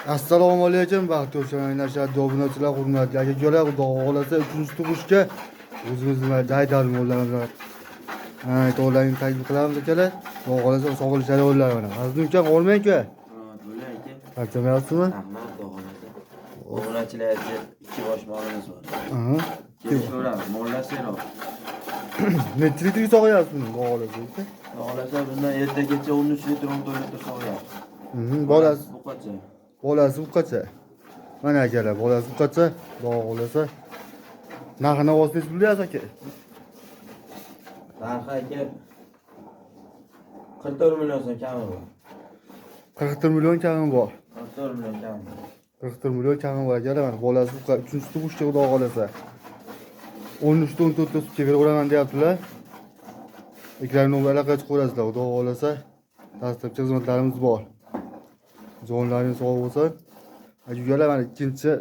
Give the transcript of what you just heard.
Assalomu alaykum, baxtli obunachilar, hurmatli aka ukalar, xudo xohlasa uchinchi tug'ishga o'zimizni jaydari mollarimiz to'g'rilarini taklif qilamiz, akalar. Xudo xohlasa sog'ilish yo'llari mana. Azizim ukam, olmang aka. Bo'lay aka. Charchamayapsizmi? Rahmat, xudo xohlasa. Obunachilarga ikki bosh molimiz bor. Kelishaveramiz. Mollar seroq. Necha litr sog'ayapsiz buni, xudo xohlasa, aka? Xudo xohlasa bundan ertagacha 13 litr, 14 litr sog'yapti. Bolasi Buqacha. Bolasi buqacha. Mana akalar, bolasi buqacha, xudo xohlasa. Narxini olsangiz bilyapsiz, aka. Narxi, aka, 44 million so'm kami bor. 44 million kami bor. 44 million kami bor. 44 million kami bor, akalar. Mana bolasi buqa, uchinchi tug'ishga, xudo xohlasa. 13 14 ta sutga beraveraman deyaptilar. Ekran nomer aloqaga chiqaverasizlar, xudo xohlasa. Dastlabki xizmatlarimiz bor. Jonlaringiz sog' bo'lsin. Aka ukalar, mana ikkinchi